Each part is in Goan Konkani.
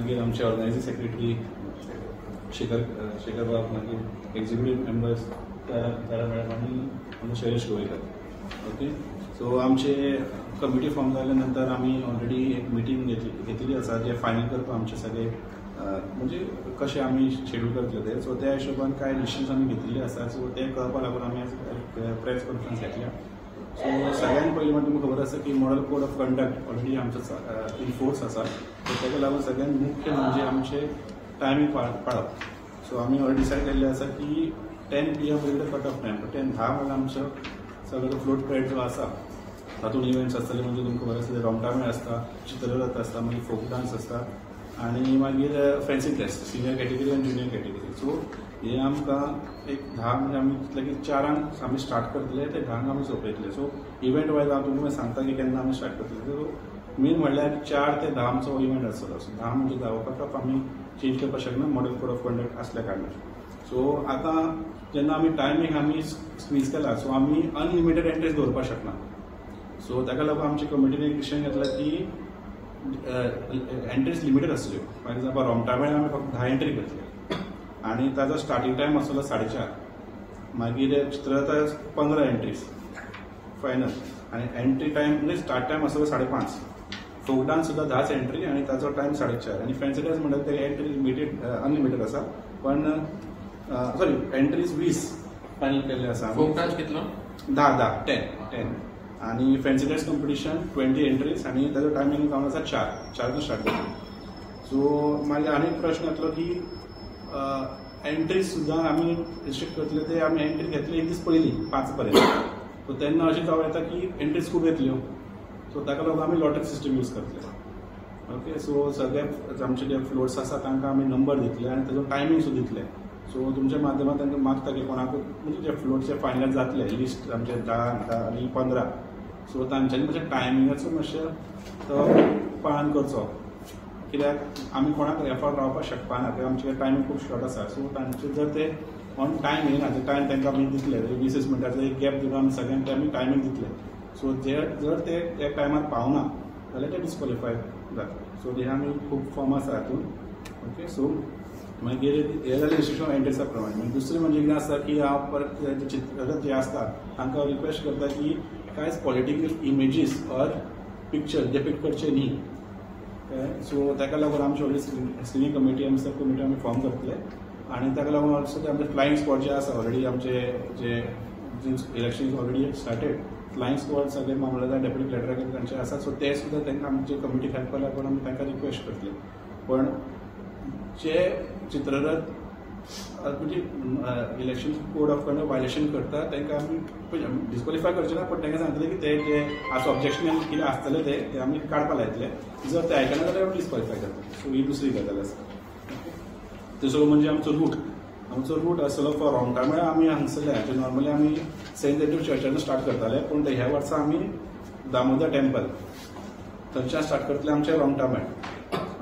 मागीर आमचे ऑर्गनायझींग सेक्रेटरी शेखर शेखर बाब, मागीर एक्झिक्युटीव मेंबर्स तारा तारा मॅडम आनी आमचो शैलेश गोवेकर. ओके, सो आमचे कमिटी फॉर्म जाल्या नंतर आमी ऑलरेडी एक मिटींग घेतलेली आसा, जे फायनल करपाक आमचे सगळे म्हणजे कशें आमी शेड्यूल करतले ते. सो त्या हिशोबान कांय डिसिजन्स आमी घेतिल्ले आसा. सो ते कळपाक लागून आमी आज प्रेस कॉन्फरन्स घेतल्या. सो सगळ्यात पयलीं म्हणजे तुमकां खबर आसा की model code of conduct already आमचो इन फोर्स आसा. सो ताका लागून सगळ्यात मुख्य म्हणजे आमचे टायमींग पाळप. सो आमी ऑलरेडी डिसायड केल्लें आसा की 10 p.m. Regular cut off time. 10, 10 म्हणल्यार आमचो सगळो फ्लोट परेड जो आसा, तातूंत इव्हेंट्स आसतले. म्हणजे तुमकां खबर आसतलें, रोमटामेळ आसता, चित्ररथ आसता, मागीर फोक डान्स आसता आनी मागीर फॅन्सी ड्रेस, सिनियर कॅटेगरी आनी ज्युनियर कॅटेगरी. सो हे आमकां एक 10 म्हणजे आमी चिंतलें की 4ांक आमी स्टार्ट करतले, ते 10ांक आमी सोंपयतले. सो इव्हेंट वायज हांव तुमकां सांगता की केन्ना आमी स्टार्ट करतले. सो मेन म्हणल्यार 4 ते 10 आमचो इव्हेंट आसतलो. सो 10 म्हणजे 10 कट ऑफ आमी चेंज करपाक शकना, मॉडेल कोड ऑफ कंडक्ट आसल्या कारणान. सो आतां जेन्ना आमी टायमींग आमी स्क्वीज केला, सो आमी अनलिमिटेड एंट्रीज दवरपाक शकना. सो ताका लागून आमच्या कमिटीन एक डिसिजन घेतला की एंट्रीज लिमिटेड आसल्यो. फॉर एक्झाम्पल, रोमटामेळ आमी फक्त 10 एंट्री करतले आनी ताजो स्टार्टींग टायम आसतलो 4:30. मागीर चित्ररथ 15 एंट्रीज फायनल आनी एंट्री टायम म्हणजे स्टार्ट टायम आसतलो 5:30. फोक डान्स सुद्दां 10च एंट्री आनी ताचो टायम 4:30. आनी फॅन्सी ड्रेस म्हणटात ते एंट्री लिमिटेड, अनलिमिटेड आसा, पण सॉरी, एंट्रीज 20 फायनल केल्ले आसा आमी. फोक डान्स कितलो? 10, 10, 10, 10. आनी फॅन्सी ड्रेस कॉम्पिटिशन 20 एंट्रीज आनी ताजो टायमींग जावन आसा 4, 4 स्टार्ट जाता. सो मागीर आनी एक प्रश्न येतलो की एंट्रीज सुद्दां आमी रिस्ट्रिक्ट करतले, ते आमी एंट्री घेतली एक दीस पयलीं 5 पर्यंत. सो तेन्ना अशें जावं येता की एंट्रीज खूब येतल्यो. सो ताका लागून आमी लॉटरी सिस्टम यूज करतले. ओके, सो सगळे आमचे जे फ्लोट्स आसा, तांकां आमी नंबर दितले आनी ताजो टायमींग सुद्दां दितले. सो तुमच्या माध्यमात तांकां मागता की कोणाकूय म्हणजे जे फ्लोटचे फायनल जातले लिस्ट आमचे 10, 10 आनी 15, सो तांच्यांनी मातशें टायमिंगाचो मातशें तो पालन करचो, कित्याक आमी कोणाक एफोर्ड रावपाक शकपाना, कित्याक आमचे टायमींग खूब शॉर्ट आसा. सो तांचे जर ते ऑन टायम येयना, ते टायम तांकां आमी दितले, 20 मिनटाचो एक गॅप दिवन आमी सगळ्यांक ते आमी टायमींग दितले. सो जे जर ते त्या टायमार पावना जाल्यार ते डिस्क्वॉलिफाय जातले. सो हे आमी खूब फॉर्म आसा हातूंत. ओके, सो मागीर हे जालें रिस्ट्रिक्शन एंट्रीसा प्रमाणे. मागीर दुसरें म्हणजे कितें आसा की हांव परत जे चित्ररथ जे आसता तांकां रिक्वेस्ट करता की कांयच political images or picture depict करचे न्ही. सो ताका लागून आमची ऑलरेडी स्क्रिनींग कमिटी आमी, सब कमिटी आमी फॉर्म करतले आनी ताका लागून ऑल्सो ते आमचे फ्लायिंग स्क्वॉड जे आसा, ऑलरेडी आमचे जे election already started, flying squad सगळे मामलेदार, डेप्युटी कलेक्टर तांचे आसा. सो ते सुद्दां तांकां आमचे कमिटीक हेल्प लागून आमी तांकां रिक्वेस्ट करतले. पण जे चित्ररथ म्हणजे election code of conduct violation करता, तांकां आमी डिस्क्वॉलिफाय करचे ना, पण तांकां सांगतले की ते जे आतां ऑब्जेक्शन कितें आसतलें ते ते आमी काडपा लायतले. जर ते आयकना जाल्यार आमी डिस्क्वॉलिफाय करतले. सो ही दुसरी गजाल आसा. तिसरो म्हणजे आमचो रूट. आमचो रूट आसतलो फॉर रोमटामेळ, आमी हांगसरले नॉर्मली आमी सेंट एंड्रू चर्चान स्टार्ट करताले, पूण ह्या वर्सा आमी दामोदर टेम्पल थंयच्यान स्टार्ट करतले आमचे रोमटामेळ.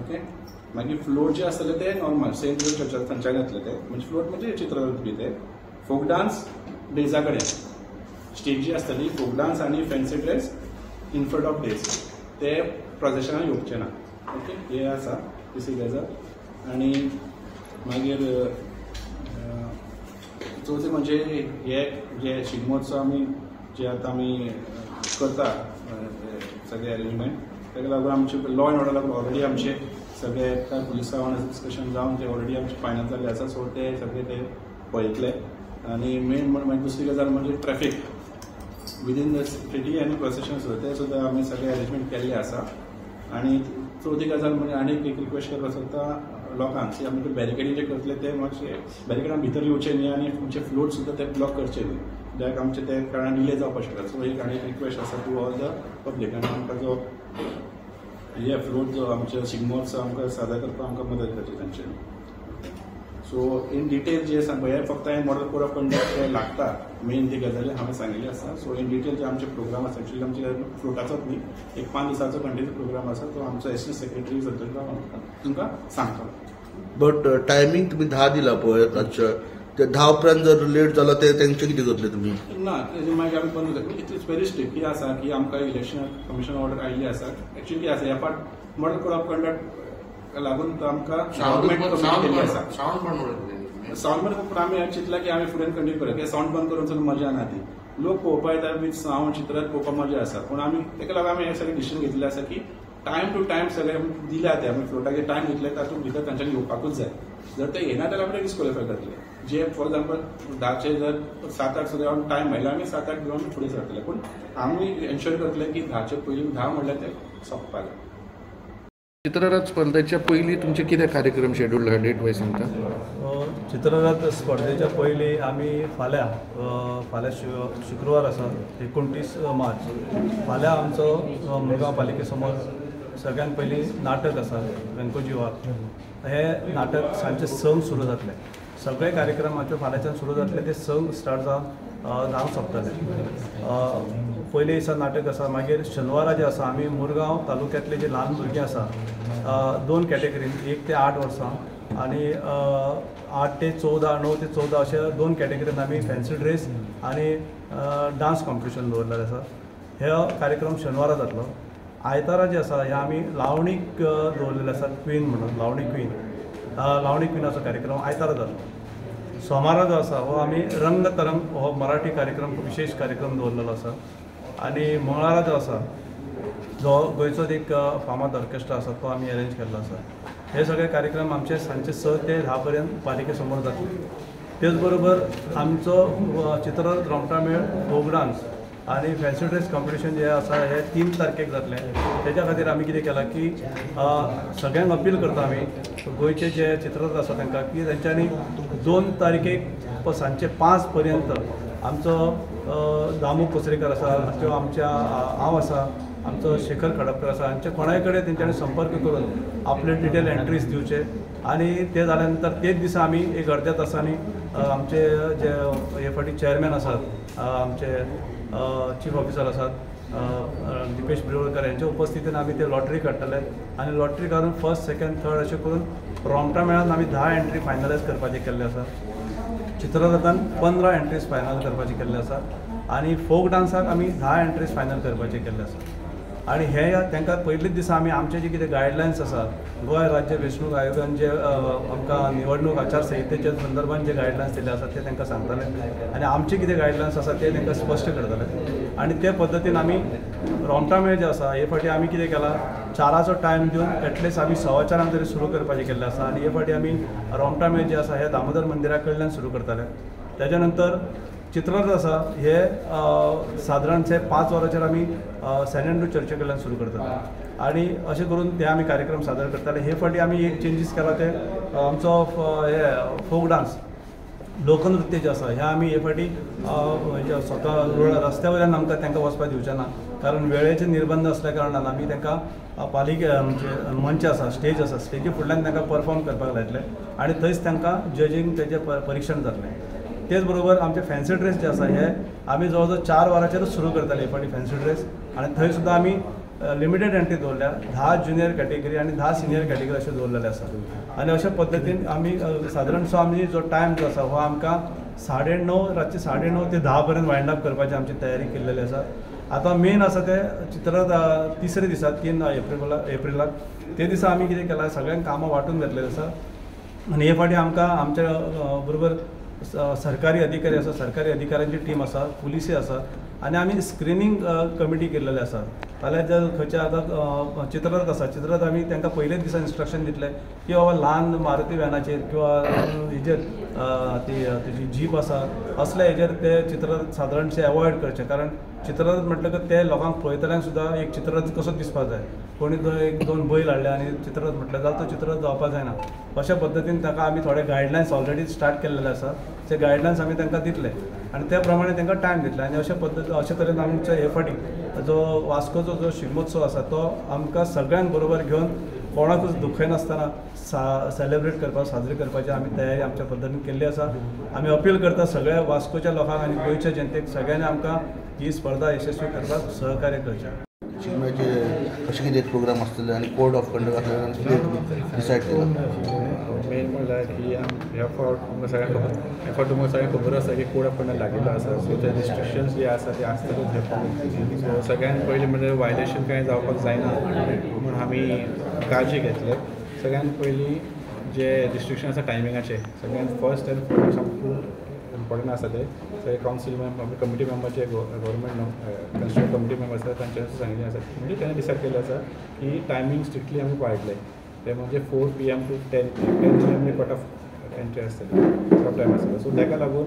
ओके, मागीर फ्लोट जे आसतले ते नॉर्मल सेंट एंड्रू चर्चान थंयच्यान येतले ते, म्हणजे फ्लोट म्हणजे चित्ररथ बी ते. फोक डान्स डेजा कडेन स्टेज जी आसतली, फोक डान्स आनी fancy dress in front of dais, ते प्रोसेशनाक येवचे ना. ओके, हे आसा दुसरी गजाल. आनी मागीर चवथें म्हणजे हे जे शिगमोत्सव आमी जे आतां आमी करता सगळे अरेंजमेंट, ताका लागून आमचे लॉ एंड ऑर्डर लागून ऑलरेडी आमचे सगळे काय पुलिसां वांगडा डिस्कशन जावन ते ऑलरेडी आमचे फायनल जाल्ले आसा. सो ते सगळे ते पळयतले. आनी मेन म्हण मागीर दुसरी गजाल म्हणजे ट्रॅफिक विदीन the city आनी प्रोसेशन सुद्दां, ते सुद्दां आमी सगळे अरेंजमेंट केल्ले आसा. आनी चवथी गजाल म्हणजे आनीक एक रिक्वेस्ट करपाक सोदता लोकांक की आमी बॅरिकेडींग जे करतले ते मातशे बॅरिकेडां भितर येवचे न्ही आनी तुमचे फ्लोट सुद्दां ते ब्लॉक करचे न्ही, कित्याक आमचे ते कारणान डिले जावपाक शकता. सो एक आनी एक रिक्वेस्ट आसा टू ऑल the public आनी आमकां जो हे फ्लोट जो आमचे शिगमोत्सव आमकां सादर करपाक आमकां मदत करची तांच्यांनी. सो इन डिटेल जे सांगपा, हे फक्त हांवें मॉडेल कोड ऑफ कंडक्ट जे लागता मेन ती गजाली हांवें सांगिल्ली आसा. सो इन डिटेल जे आमचे प्रोग्राम आसा, एक्चुअली आमचे फ्लोटाचोच न्ही, एक 5 दिसांचो कंटिन्यू प्रोग्राम आसा, तो आमचो एसिस्टंट सेक्रेटरी संतोष बाब तुमकां सांगतलो. बट टायमींग तुमी 10 दिला पळय रातच्या, ते 10 उपरांत जर लेट जालो ते तेंचे कितें करतले तुमी? ना, तेजे मागीर आमी बंद करतले. It's very strict. कितें आसा की आमकां इलेक्शन कमिशन ऑर्डर आयिल्ली आसा. एक्चुअली कितें आसा, ह्या फावट मॉडेल कोड ऑफ कंडक्ट ताका लागून तो आमकां गव्हर्मेंट कमिटी केल्ली आसा. सावंड बंद पूण आमी चिंतला की आमी फुडें कंटिन्यू करूया, कित्याक सावंड बंद करून चड मजा ना, ती लोक पळोवपा येता वीथ सावंड चित्रात पळोवपाक मजा आसा. पूण आमी ताका लागून आमी हें सगळें डिसिजन घेतिल्लें आसा की टायम टू टायम सगळे दिल्या ते आमी फ्लोटाक टायम दितले तातूंत भितर तांच्यांनी येवपाकूच जाय. जर ते येना जाल्यार आमी डिस्क्वॉलिफाय करतले. जे फॉर एग्जाम्पल 10चे जर 7-8 सुद्दां टायम मेळ्ळा आमी 7-8 घेवन फुडें सरतले, पूण आमी एन्श्योर करतले की 10चे पयलीं 10 म्हणल्यार ते सोंपपाक जाय. चित्ररथ स्पर्धेच्या पयलीं तुमचे कितें कार्यक्रम शेड्यूल आहा डेट वायज सांगता? चित्ररथ स्पर्धेच्या पयलीं आमी फाल्यां फाल्यां शुक्रवार आसा 29 मार्च, फाल्यां आमचो मुरगांव पालिके समोर सगळ्यान पयलीं नाटक आसा व्यंकोजी वाघ. हें नाटक सांजचे 6 सुरू जातलें. सगळे कार्यक्रम आमचे फाल्यांच्यान सुरू जातले, ते 6 स्टार्ट जावन 10 सोंपतले. पयले दिसा नाटक आसा. मागीर शेनवारा जे आसा आमी मुरगांव तालुक्यांतले जे ल्हान भुरगीं आसा 2 कॅटेगरीन, 1 ते 8 वर्सां आनी 8 ते 14, 9 ते 14 अशे 2 कॅटेगरीन आमी फॅन्सी ड्रेस आनी डांस कॉम्पिटिशन दवरलेलें आसा. हे कार्यक्रम शेनवारा जातलो. आयतारा जे आसा हे आमी लावणीक दवरलेले आसा, क्वीन म्हणून, लावणी क्वीन, लावणी क्विनाचो कार्यक्रम आयतारा जातलो. सोमारा जो आसा हो आमी रंग तरंग हो मराठी कार्यक्रम, विशेष कार्यक्रम दवरलेलो आसा. आनी मंगळारा जो आसा जो गोंयचो एक फामाद ऑर्केस्ट्रा आसा तो आमी अरेंज केल्लो आसा. हे सगळे कार्यक्रम आमचे सांजचे 6 ते 10 पर्यंत पालिके समोर जातले. तेच बरोबर आमचो चित्ररथ रोमटामेळ, फोक डान्स आनी फॅन्सी ड्रेस कॉम्पिटिशन जे आसा हे 3 तारखेक जातलें. तेज्या खातीर आमी कितें केलां की सगळ्यांक अपील करता आमी गोंयचे जे चित्ररथ आसा तांकां की तेंच्यांनी 2 तारखेक सांजचे 5 पर्यंत आमचो दामू कोसरेकर आसा किंवा आमच्या हांव आसा, आमचो शेखर खडपकर आसा, हांच्या कोणाय कडेन तेंच्यांनी संपर्क करून आपले डिटेल एंट्रीज दिवचे. आनी ते जाल्या नंतर तेच दिसा आमी एक अर्द्या तासांनी आमचे जे हे फावटी चेअरमॅन आसात, आमचे चीफ ऑफिसर आसात दिपेश प्रियोळकर यांच्या उपस्थितीन आमी ते लॉटरी काडटले आनी लॉटरी काडून फर्स्ट, सेकंड, थर्ड अशें करून रोमटा मेळान आमी 10 एंट्री फायनलायज करपाची केल्ले आसा. चित्ररथान 15 एंट्रीज फायनल करपाची केल्ले आसा आनी फोक डान्साक आमी 10 एंट्रीज फायनल करपाची केल्ले आसा. आनी हे तांकां पयलीच दिसा आमी आमचे जे कितें गायडलायन्स आसा, गोंय राज्य वेंचणूक आयोगान जे आमकां निवडणूक आचारसंहितेच्या संदर्भान जे गायडलायन्स दिले आसा ते तांकां सांगतले आनी आमचे कितें गायडलायन्स आसा ते तांकां स्पश्ट करतले. आनी ते पद्दतीन आमी रोमटामेळ जे आसा हे फावटी आमी कितें केलां, 4चो टायम दिवन एटलिस्ट आमी 4:15 तरी सुरू करपाचें केल्लें आसा. आनी हे फावटी आमी रोमटामेळ जे आसा हे दामोदर मंदिरा कडल्यान सुरू करतले. तेज्या नंतर चित्ररथ आसा हे सादारणशे 5 वरांचेर आमी सेंट एंड्रू चर्चे कडल्यान सुरू करतले आनी अशें करून ते आमी कार्यक्रम सादर करतले. हे फावटी आमी एक चेंजीस केला ते आमचो हे फोक डान्स, लोकनृत्य जे आसा हे आमी हे फावटी स्वता रस्त्या वयल्यान आमकां तांकां वचपाक दिवचें ना, कारण वेळेचे निर्बंध आसल्या कारणान आमी तांकां पालिके आमचे मंच आसा, स्टेज आसा, स्टेजी फुडल्यान तांकां परफॉर्म करपाक लायतले आनी थंयच तांकां जजींग तेजें परिक्षण जातलें. तेच बरोबर आमचे फॅन्सी ड्रेस जे आसा हे आमी जवळ जवळ 4 वरांचेरूच सुरू करतले हे फावटी फॅन्सी ड्रेस. आनी थंय सुद्दां आमी लिमिटेड एंट्री दवरल्या, 10 ज्युनियर कॅटेगरी आनी 10 सिनियर कॅटेगरी अशें दवरलेलें आसा. आनी अशा पद्दतीन आमी सादारणसो आमी जो टायम जो आसा हो आमकां 9:30, रातचे 9:30 ते 10 पर्यंत वायंड अप करपाची आमची तयारी केल्लेली आसा. आतां मेन आसा ते चित्ररथ तिसरे दिसा 3 एप्रिलाक ते दिसा आमी कितें केलां, सगळ्यांक कामां वांटून घेतलेलीं आसा. आनी हे फावटी आमकां आमच्या बरोबर सरकारी अधिकारी आसा, सरकारी अधिकाऱ्यांची टीम आसा, पुलिसूय आसा आनी आमी स्क्रिनींग कमिटी केल्लेली आसा. जाल्यार जर खंयच्या आतां चित्ररथ आसा, चित्ररथ आमी तांकां पयलेच दिसा इन्स्ट्रक्शन दितले की बाबा ल्हान मारुती व्हॅनाचेर किंवा हेजेर ती तुजी जीप आसा असल्या हेजेर ते चित्ररथ सादारणशे एवॉयड करचे, कारण चित्ररथ म्हटल्यार ते लोकांक पळयतल्यांक सुद्दां एक चित्ररथ कसो दिसपाक जाय. कोणी 1-2 बैल हाडले आनी चित्ररथ म्हटलें जाल्यार तो चित्ररथ जावपाक जायना. अशा पद्दतीन ताका आमी थोडे गायडलायन्स ऑलरेडी स्टार्ट केल्लेले आसा, ते गायडलायन्स आमी तांकां दितले आनी त्या प्रमाणे तांकां टायम दितले. आनी अशा पद्दती अशे तरेन आमचे हे फावटी जो वास्कोचो जो शिगमोत्सव आसा तो आमकां सगळ्यांक बरोबर घेवन कोणाकूच दुखयनासतना सेलेब्रेट करपाक, साजरी करपाची आमी तयारी आमच्या पद्दतीन केल्ली आसा. आमी अपील करता सगळ्या वास्कोच्या लोकांक आनी गोंयच्या जनतेक, सगळ्यांनी आमकां ही स्पर्धा यशस्वी करपाक सहकार्य करचें. शिगम्याचे कशें कितें प्रोग्राम आसतले आनी कोड ऑफ कंडक्ट आसतले कितें डिसायड केलां? मेन म्हणल्यार की ह्या फावट तुमकां सगळ्यांक खबर, ह्या फावट तुमकां सगळ्यांक खबर आसा की कोड ऑफ कंडक्ट लागिल्लो आसा. सो ते रिस्ट्रिक्शन्स जे आसा ते आसतलेच ह्या फावट. सो सगळ्यान पयलीं म्हणजे वायलेशन कांय जावपाक जायना म्हूण आमी काळजी घेतले. सगळ्यान पयलीं जे रिस्ट्रिक्शन आसा टायमिंगाचे सगळ्यान फर्स्ट एंड फॉरमोस्ट आमकां खूब इम्पॉर्टंट आसा ते सगळे कावन्सील मेंबर कमिटी मेंबर जे गव्हर्मेंट कन्स्टिट्युएंट कमिटी मेंबर आसा तांच्यानी सांगिल्लें आसा म्हणजे ताणें डिसायड केल्लें आसा की टायमींग स्ट्रिक्टली आमी पाळटले ते म्हणजे 4 PM to 10 PM 10 PM cut off entry आसतली कट ऑफ टायम आसतलो. सो ताका लागून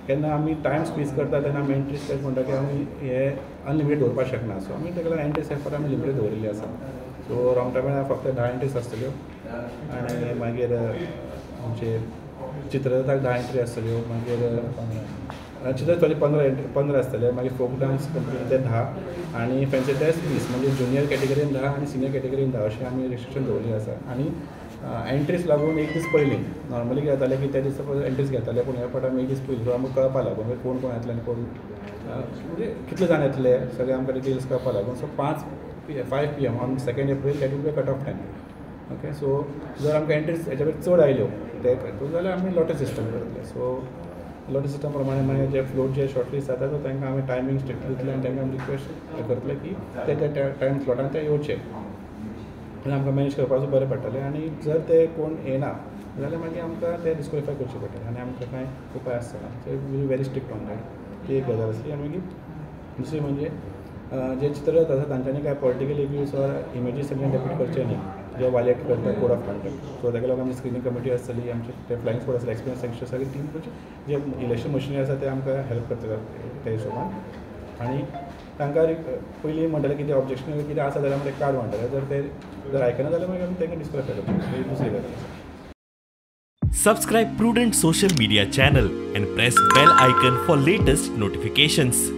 केन्ना आमी टायम स्क्वीज करता तेन्ना आमी एंट्रीज तेच म्हणटा की आमी हे अनलिमिटेड दवरपाक शकना. सो आमी ताका लागून एंट्रीज हे आमी लिमिटेड दवरिल्ली आसा. सो रॉंग टायमार फक्त 10 एंट्रीज आसतल्यो आनी मागीर आमचे चित्ररथाक 10 एंट्री आसतल्यो, मागीर चित्ररथ 15 आसतले, मागीर फोक डान्स कंपिटिशन ते 10 आनी फॅन्सी ड्रेस 20 म्हणजे ज्युनियर कॅटेगरीन 10 आनी सिनियर कॅटेगरीन 10 अशें आमी रिस्ट्रिक्शन दवरलें आसा. आनी एंट्रीज लागून एक दीस पयलीं नॉर्मली कितें जातालें की त्या दिसा एंट्रीज घेताले पूण ह्या फावट आमी एक दीस पयलीं सो आमकां कळपाक लागून म्हणजे कोण कोण येतले आनी कोण म्हणजे कितले जाण येतले सगळे आमकां डिटेल्स कळपाक लागून. So 5 PM on 2 April that will be cut off time. Okay, so जर आमकां एंट्रीज हेच्या पेक्षा चड आयल्यो ते जाल्यार आमी लॉटरी सिस्टम करतले. सो लॉटरी सिस्टम प्रमाणे मागीर जे फ्लोट जे शॉर्टलिस्ट जाता सो तांकां आमी टायमींग स्ट्रिक्टली दितले आनी तांकां आमी रिक्वेस्ट करतले की ते त्या टायम स्लॉटान ते येवचे आनी आमकां मॅनेज करपाक बरें पडटलें. आनी जर ते कोण येना जाल्यार मागीर आमकां ते डिस्क्वॉलिफाय करचे पडटले आनी आमकां कांय उपाय आसना. So we very strict on that. ती एक गजाल आसली. आनी मागीर दुसरी म्हणजे जे चित्ररथ आसा तांच्यांनी कांय पॉलिटिकल व्यूज ऑर इमेजीस तांच्यांनी डेपिक्ट करचे न्ही जे वायलेट करता कोड ऑफ कंडक्ट. सो ताका लागून आमची स्क्रिनींग कमिटी आसतली, आमचे ते फ्लायंग स्क्वॉड आसतले, एक्सपिरियन्स सेक्शन सगळी टीम जे इलेक्शन मशिनरी आसा ते आमकां हेल्प करतले त्या हिशोबान. आनी तांकां पयलीं म्हणटाले की ते ऑब्जेक्शन कितें आसा जाल्यार आमी ते कार्ड मांडटले, जर ते जर आयकना जाल्यार मागीर आमी तांकां डिस्क्वॉलिफाय करतले. ही दुसरी गजाल आसा. Subscribe Prudent social media channel and press bell icon for latest notifications.